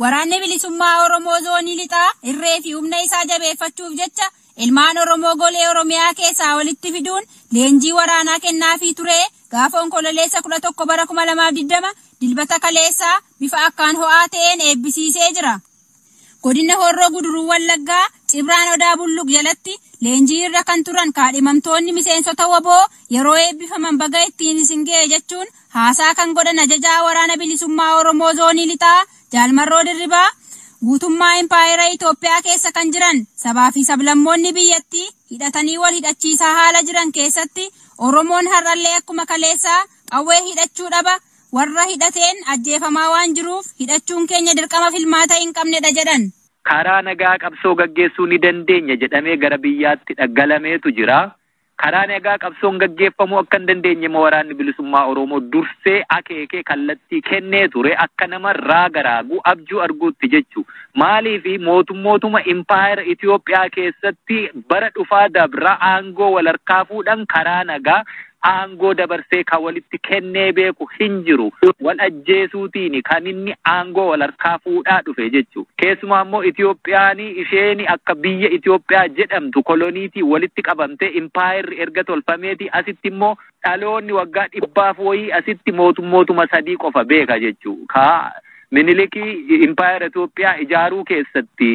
Waraanni bilisummaa Oromoo zoonii lixaa irree fi humna isaa jabeeffachuuf jecha ilmaan Oromoo golee Oromiyaa keessaa walitti fiduun leenjii waraanaa kennaafii ture gaafa Onkololeessa 11 bara 2020 Dilbata kaleessaa bifa akkaan ho'aa ta'een eebbisiisee jira. Godina Horroo Guduruu Wallaggaa Cibraan Odaa Bulluq jalatti leenjii irra kan turan kaadhimamtoonni miseensota WBO yeroo eebbifaman baga ittiin isin ga'e jechuun haasaa kan godhan ajajaa waraana bilisummaa Oromoo zoonii lixaa Jaalmarroo Dirribaa guutummaa impaayera Itoophiyaa keessa kan jiran sabaa fi sablammoonni biyyattii hidhatanii wal hidhachiisaa haala jiran keessatti Oromoon har'allee akkuma kaleessaa qawwee hidhachuu dhaba warra hidhateen ajjeefamaa waan jiruuf hidhachuun keenya dirqama filmaata hin qabnedha jedhan. Karaa nagaa qabsoo gaggeessuu ni dandeenya jedhamee gara biyyaatti dhaggalameetu jira. Karaa nagaa qabsoon gaggeeffamuu akka hin dandeenye waraanni bilisummaa Oromoo dursee akeekee kallattii kennee ture akka nama raaga raaguu abjuu arguutti jechu. Maaliif mootummootuma impaayera Itoophiyaa keessatti bara dhufaa dabra aangoo wal harkaa fuudhan karaa nagaa aangoo dabarsee kan walitti kennee beeku hin jiru. Wal ajjeesuutiin kan inni aangoo wal harkaa fuudhaa dhufe jechuudha. Keessumaa immoo Itoophiyaan isheen akka biyya Itoophiyaa jedhamtu koloniitii walitti qabamtee impaayerri erga tolfameeti asitti immoo dhaloonni waggaa 100 wayii asitti mootummootuma sadii qofa beeka jechuudha. Ka Minilikii impaayera Itoophiyaa ijaaruu keessatti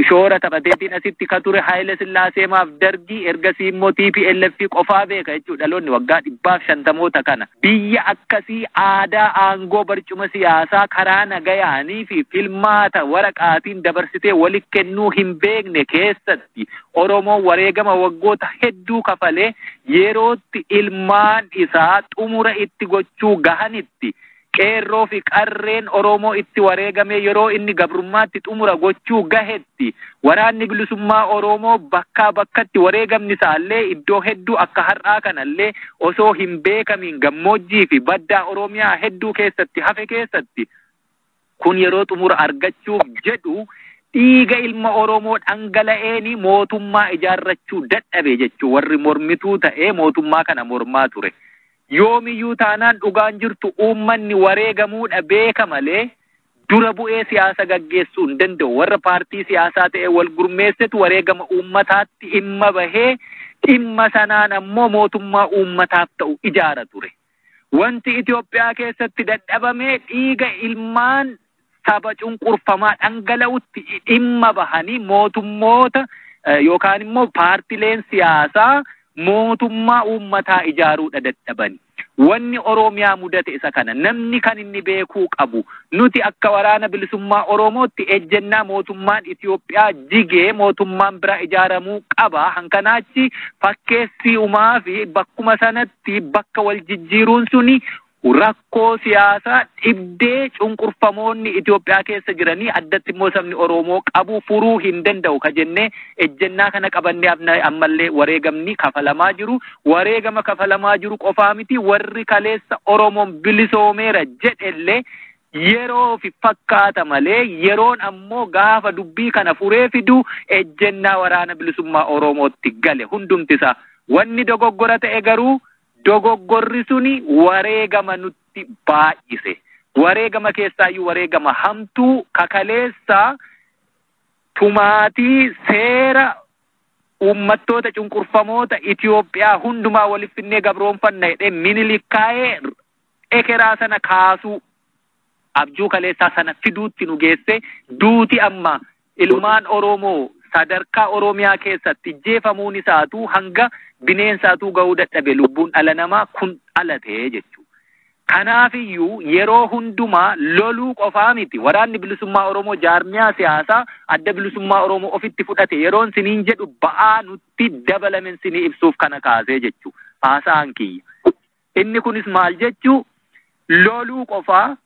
shoora taphateetiin asitti ka ture Haayile Sillaasee maaf Dargii ergasii immoo TPLF qofaa beeka jechuudha dhaloonni waggaa 150 kana. Biyya akkasii aadaa aangoo barcuma siyaasaa karaa nagayaanii fi filmaata waraqaatiin dabarsitee walitti kennuu hin beekne keessatti Oromoon wareegama waggoota hedduu kafalee yerootti ilmaan isaa xumura itti gochuu gahanitti qeerroo fi qarreen Oromoo itti wareegame yeroo inni gabrummaatti xumura gochuu gahetti waraanni bilisummaa Oromoo bakkaa bakkatti wareegamni isaallee iddoo hedduu akka har'aa kanallee osoo hin beekamiin gammoojjii fi baddaa Oromiyaa hedduu keessatti hafe keessatti kun yeroo xumura argachuuf jedhu dhiiga ilma Oromoo dhangala'eeni mootummaa ijaarrachuu dadhabe jechuu warri mormituu ta'ee mootummaa kana mormaa ture. Yoomiyyuu taanaan dhugaan jirtu uummanni wareegamuudha beeka malee dura bu'ee siyaasa gaggeessuu hin danda'u. Warra paartii siyaasaa ta'e wal gurmeessetu wareegama uummataatti dhimma bahee dhimma sanaan ammoo mootummaa uummataaf ta'u ijaara ture. Wanti Itoophiyaa keessatti dadhabame dhiiga ilmaan saba cunqurfamaa dhangala'utti dhimma bahanii mootummoota yookaan immoo paartileen siyaasaa mootummaa uummataa ijaaruudha dadhabani. Wanni Oromiyaa mudate isa kana namni kan inni beekuu qabu nuti akka waraana bilisummaa Oromootti ejjennaa mootummaan Itoophiyaa jigee mootummaan biraa ijaaramuu qaba. Hankanaachi fakkeessii uumaa fi bakkuma sanatti bakka wal jijjiiruun suni rakkoo siyaasaa dhibdee cunqurfamoonni Itoophiyaa keessa jiranii addatti immoo sabni Oromoo qabu furuu hin danda'u ka jennee ejjennaa kana qabannee ammallee wareegamni kafalamaa jiru. Wareegama kafalamaa jiru qofaa miti warri kaleessa Oromoon bilisoomeera jedhellee yeroo fi fakkaata malee yeroon ammoo gaafa dubbii kana furee fidu ejjennaa waraana bilisummaa Oromootti gale hundumtisaa. Wanni dogoggora ta'e garuu dogoggorri suni wareegama nutti baay'ise. Wareegama keessaayyuu wareegama hamtuu kakaleessaa tumaatii seera uummattoota cunqurfamoota Itoophiyaa hundumaa waliif finnee gabroonfanna jedhee Minilik kaa'ee ekeraa sana kaasuu abjuu kaleessaa sana fiduutti nu geesse duuti amma ilmaan Oromoo sadarkaa Oromiyaa keessatti jeefamuun isaatuu hanga bineensaatuu ga'uu dadhabe lubbuun dhala namaa kun dhalatee jechuudha. Kanaafiyyuu yeroo hundumaa loluu qofaa miti waraanni bilisummaa Oromoo jaarmiyaa siyaasaa adda bilisummaa Oromoo ofitti fudhate yeroon siniin jedhu ba'aa nutti dabalamen sinii ibsuuf kana kaasee jechuudha. Haasa'an kiyya. Inni kunis maal jechuu loluu qofaa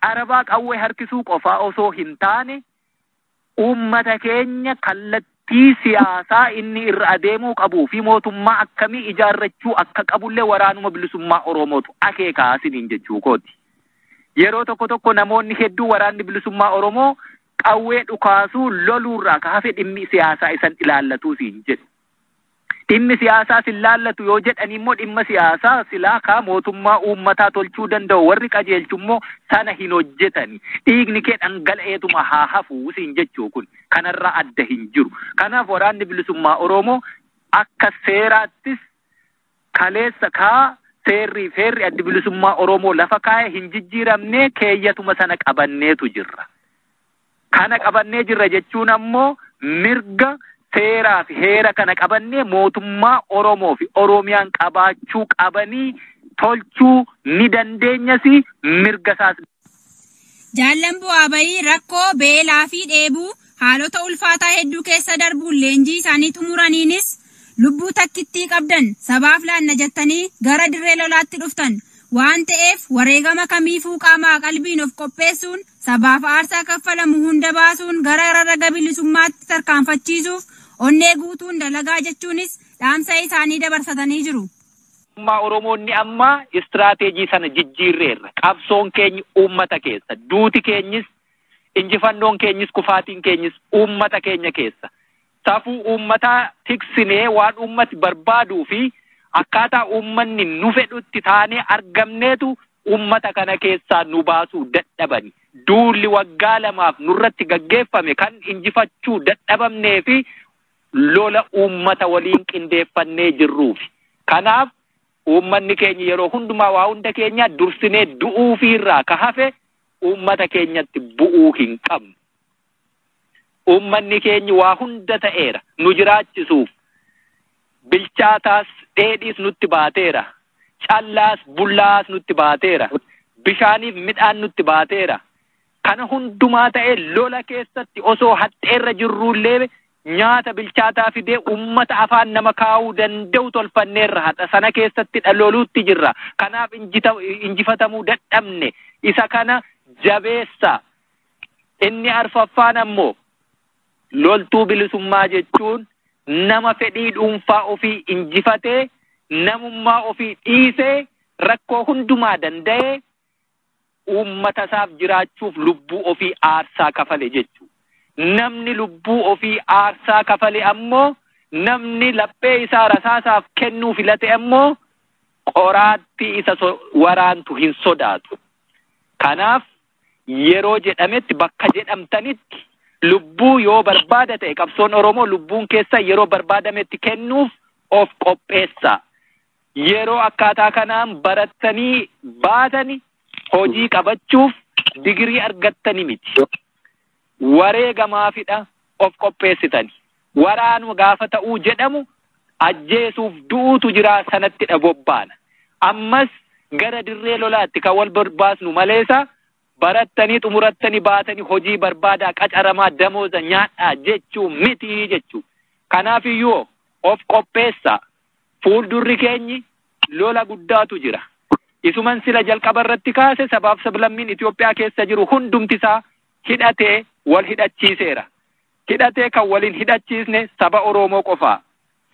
qarabaa qawwee harkisuu qofaa osoo hin taane uummata keenya kallattii siyaasaa inni irra adeemuu qabuu fi mootummaa akkamii ijaarrachuu akka qabullee waraanuma bilisummaa Oromootu akeekaa isiniin jechuu kooti. Yeroo tokko tokko namoonni hedduu waraanni bilisummaa Oromoo qawwee dhukaasuu loluurraa ka hafe dhimmi siyaasaa isan ilaallatuu siin jedhu. Dhimmi siyaasaa sin laallatu yoo jedhan immoo dhimma siyaasaa silaa kaa mootummaa uummataa tolchuu danda'u warri qajeelchu immoo sana hin hojjetani. Dhiigni kee dhangala'eetuma haa hafuu siin jechuu kun kanarraa adda hin jiru. Kanaaf waraanni bilisummaa Oromoo akka seeraattis kaleessa kaa seerrii feerri addi bilisummaa Oromoo lafa kaa'e hin jijjiiramne keeyyatuma sana qabanneetu jirra. Kana qabannee jirra jechuun ammoo mirga seeraa fi heera kana qabannee mootummaa Oromoo fi Oromiyaan qabaachuu qabanii tolchuu ni dandeenyas mirga isaas. Jaallan bu'aa bayii rakkoo beelaa fi dheebuu haalota ulfaataa hedduu keessa darbuun leenjii isaanii xumuraniinis lubbuu takkittii qabdan sabaaf laanna jettanii gara dirree lolaatti dhuftan waan ta'eef wareegama kamiifuu qaamaa qalbiin of qopheessuun sabaaf aarsaa kaffalamu hunda baasuun gara raga bilisummaatti tarkaanfachiisuuf onnee guutuun dalagaa jechuunis dhaamsa isaanii dabarsatanii jiru. Mootummaa Oromoonni amma istiraateejii sana jijjiirreerra. Qabsoon keenya uummata keessa. Duuti keenyis, injifannoon keenyis, kufaatiin keenyis uummata keenya keessa. Safuu uummataa tiksinee waan uummati barbaaduu fi akkaataa uummanni nu fedhutti taanee argamneetu uummata kana keessaa nu baasuu dadhabani. Duulli waggaa lamaaf nurratti gaggeeffame kan injifachuu dadhabamnee fi lola uummata waliin qindeeffannee jirruufi. Kanaaf uummanni keenya yeroo hundumaa waa hunda keenya dursinee du'uufiirraa ka hafe uummata keenyatti bu'uu hin qabnu. Uummanni keenya waa hunda ta'eera nu jiraachisuuf. Bilchaataas dheedhiis nutti baateera. Callaas bullaas nutti baateera. Bishaaniif midhaan nutti baateera. Kana hundumaa ta'ee lola keessatti osoo haxxeerra jirruullee nyaata bilchaataa fidee uummata afaan nama kaa'uu danda'u tolfanneerra haxa sana keessatti dhaloluutti jirra. Kanaaf injifatamuu dadhabne isa kana jabeessa. Inni arfaffaan ammoo loltuu bilisummaa jechuun nama fedhii dhuunfaa ofii injifatee namummaa ofii dhiisee rakkoo hundumaa danda'ee uummata isaaf jiraachuuf lubbuu ofii aarsaa kafale jechuudha. Namni lubbuu ofii aarsaa kafale ammoo namni laphee isaa rasaasaaf kennuu filate ammoo qoraattii isa waraantu hin sodaatu. Kanaaf yeroo jedhametti bakka jedhamtanitti lubbuu yoo barbaada ta'e qabsoon Oromoo lubbuun keessa yeroo barbaadametti kennuuf of qopheessa. Yeroo akkaataa kanaan barattanii baatani hojii qabachuuf digirii argattani miti. Wareegamaafidha of qopheessitani. Waraanuma gaafa ta'uu jedhamu ajjeesuuf du'uutu jira sanattidha bobbaana. Ammas gara dirree lolaatti kan wal barbaasnu maleessa barattanii xumurattanii baatanii hojii barbaadaa qacaramaa damooza nyaadhaa jechuu miti jechuu. Kanaaf iyyuu of qopheessa. Fuuldurri keenyi lola guddaatu jira. Isuman sila jalqaba irratti kaase sabaaf sablammiin Itoophiyaa keessa jiru hundumti isaa hidhatee wal hidhachiiseera. Hidhatee kan waliin hidhachiisne saba Oromoo qofaa.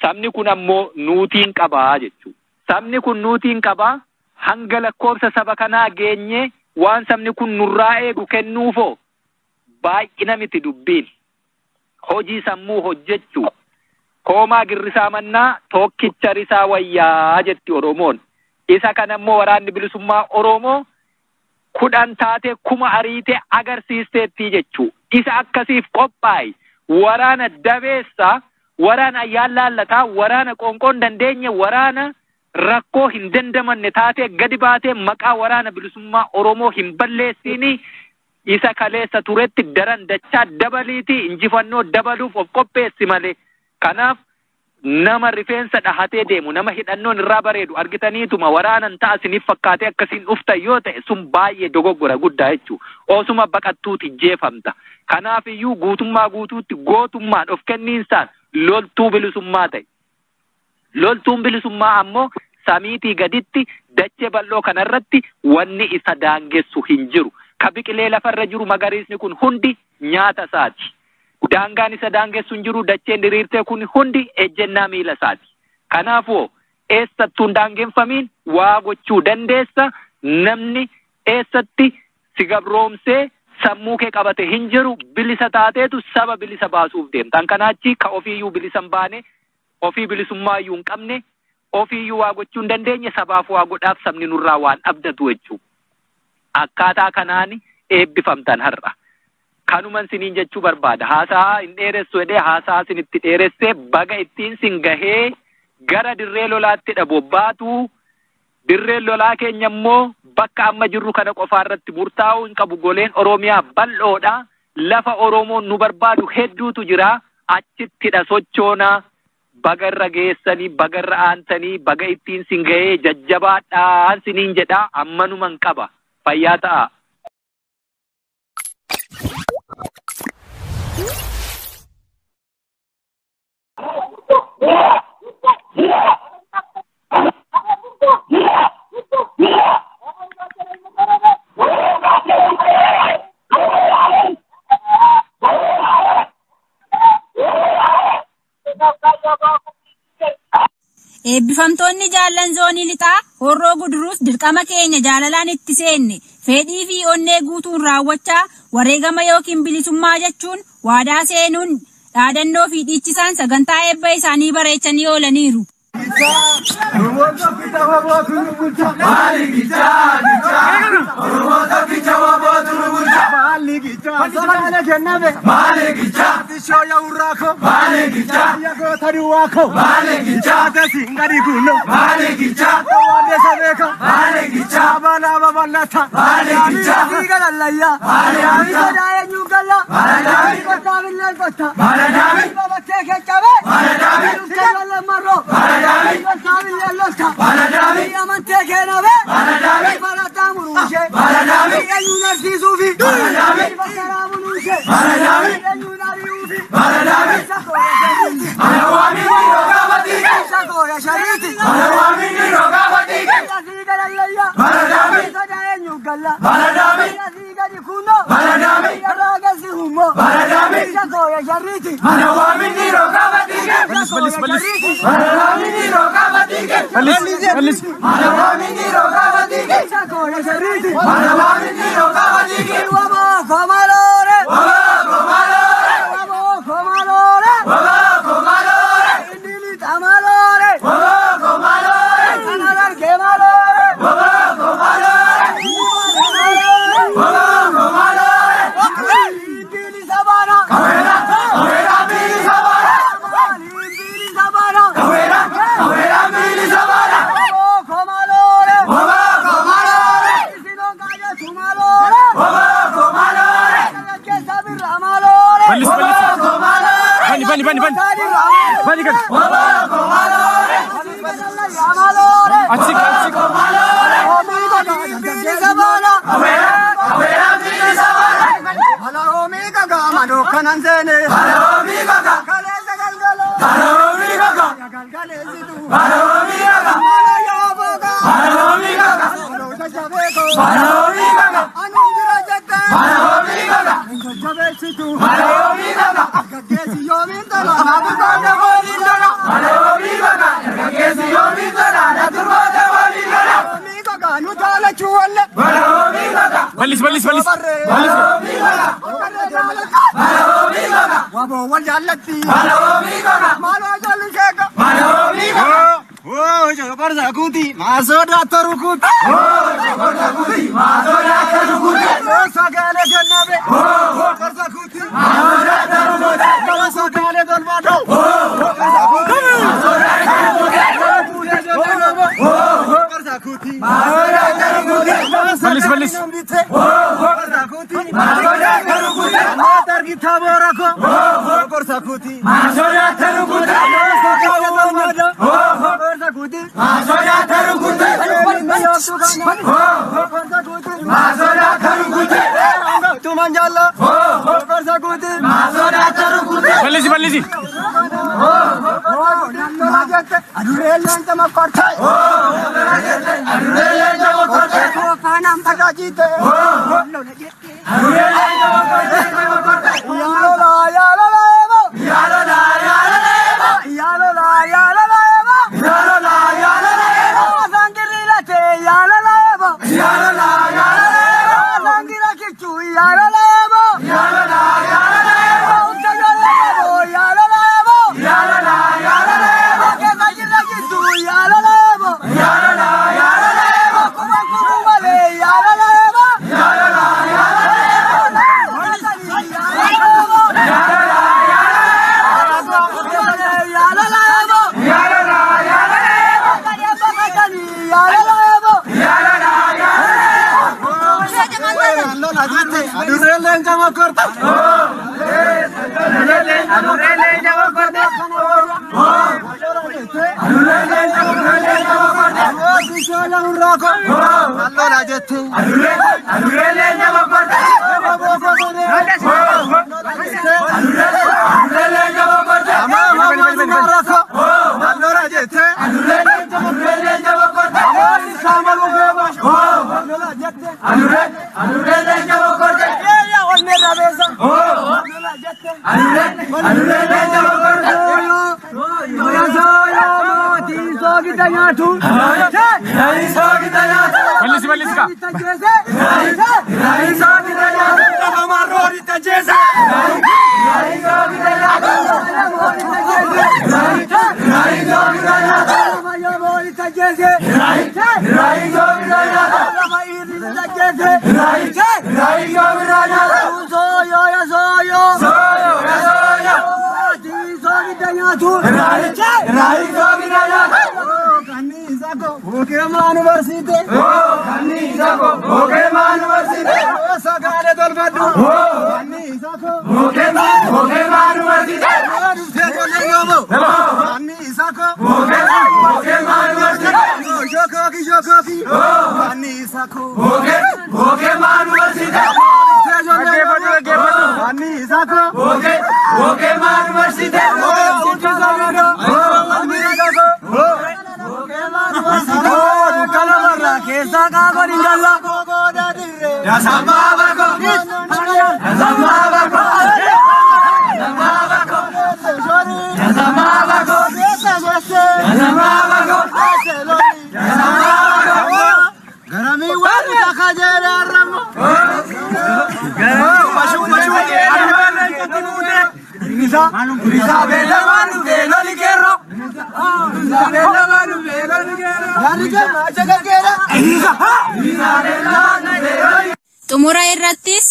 Sabni kun ammoo nuutiin qabaa jechuudha. Sabni kun nuutiin qabaa hanga lakkoofsa saba kanaa geenyee waan sabni kun nurraa eegu kennuufoo baay'ina miti dubbiin. Hojii sammuu hojjechuu. Koomaa girrisaa mannaa tokkicha risaa wayyaa jetti Oromoon. Isa kana immoo waraanni bilisummaa Oromoo 10 taatee 1000 ariitee agarsiisteetti jechuu. Isa akkasiif qophaa'e waraana dabeessa, waraana ayyaan laallataa, waraana qoonqoon dandeenye, waraana rakkoo hin dandamanne taatee gadi baatee maqaa waraana bilisummaa Oromoo hin balleessiini isa kaleessa turetti daran dachaa dabaliiti injifannoo dabaluuf of qopheessi malee. Kanaaf nama rifeensa dhahatee deemu nama hidhannoon irraa bareedu argitaniituma waraanan ta'a isiniif fakkaatee akkasiin dhuftan yoo ta'e sun baay'ee dogoggora guddaa jechuudha. Osuma baqattuuti jeefamta. Kanaaf iyyuu guutummaa guutuutti gootummaan of kenniinsaan loltuu bilisummaa ta'e. Loltuun bilisummaa ammoo samiitii gaditti dachee bal'oo kanarratti wanni isa daangessu hin jiru. Ka biqilee lafarra jiru magariisni kun hundi nyaata isaati. Daangaan isa daangessu hin jiru dacheen diriirtee kun hundi ejjennaa miila isaati. Kanaafuu eessattuu hin daangeffamiin waa gochuu dandeessa. Namni eessatti si gabroomsee sammuu kee qabate hin jiru bilisa taateetu saba bilisa baasuuf deemta. Kan kanaachi ka ofiiyyuu bilisa hin baane Ofii bilisummaa iyyuu hin qabne, ofii iyyuu waa gochuu hin dandeenye, sabaaf waa godhaaf sabni nurraa waan abdatu jechuudha. Akkaataa kanaan eebbifamtan har'a. Kanuman siniin jechuu barbaada. Haasaa hin dheeressu jedhee haasaa sinitti dheeressee baga ittiin sin gahee gara dirree lolaatti bobbaatu. Dirreen lolaa keenya immoo bakka amma jirru kana qofaa irratti murtaa'uu hin qabu. Goleen Oromiyaa bal'oodha. Lafa Oromoon nu barbaadu hedduutu jira. Achittidha sochoona. Baga irra geessanii, baga irra aantanii, baga ittiin sin gahee jajjabaadhaan siniin jedha. Ammanuman qaba. Fayyaa ta'a. Eebbifamtoonni jaallan zoonii lixaa Horroo Guduruus dirqama keenya jaalalaan itti seenne fedhii fi onnee guutuun raawwachaa wareegama yookiin bilisummaa jechuun waadaa seenuun dhaadannoo fi dhiichisaan sagantaa eebba isaanii bareechanii oolaniiru. Xumura irrattis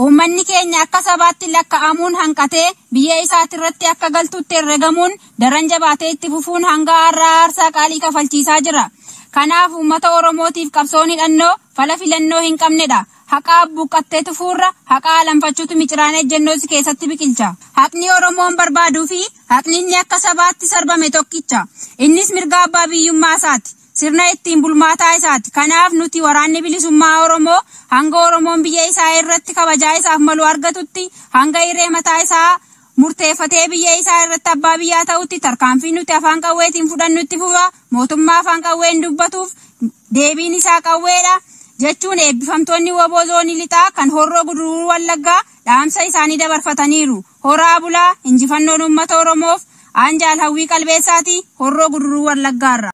uummanni keenya akka sabaatti lakkaa'amuun hanqatee biyya isaatirratti akka galtutti herregamuun daran jabaatee itti fufuun hanga har'aa aarsaa qaalii kafalchiisaa jira. Kanaaf uummata Oromootiif qabsoon hidhannoo fala filannoo hin qabnedha. Haqa abbuuqqattee tufuurra haqa alanfachuutu miciraan ejjennoo si keessatti biqilcha. Haqni Oromoon barbaaduu fi haqni inni akka sabaatti sarbame tokkicha. Innis mirga abbaa biyyummaa isaati. Sirna ittiin bulmaataa isaati. Kanaaf nuti waraanni bilisummaa Oromoo hanga Oromoon biyya isaa irratti kabajaa isaaf malu argatutti hanga hiree mataa isaa murteeffatee biyya isaa irratti abbaa biyyaa ta'utti tarkaanfii nuti afaan qawweetiin fudhannu itti fufa. Mootummaa afaan qawween dubbatuuf deebiin isaa qawweedha jechuun eebbifamtoonni WBO zoonii lixaa kan Horroo Guduruu Wallaggaa dhaamsa isaanii dabarfataniiru. Horaa bulaa injifannoon uummata Oromoof Anjaal Hawwii Qalbeessaati Horroo Guduruu Wallaggaarra.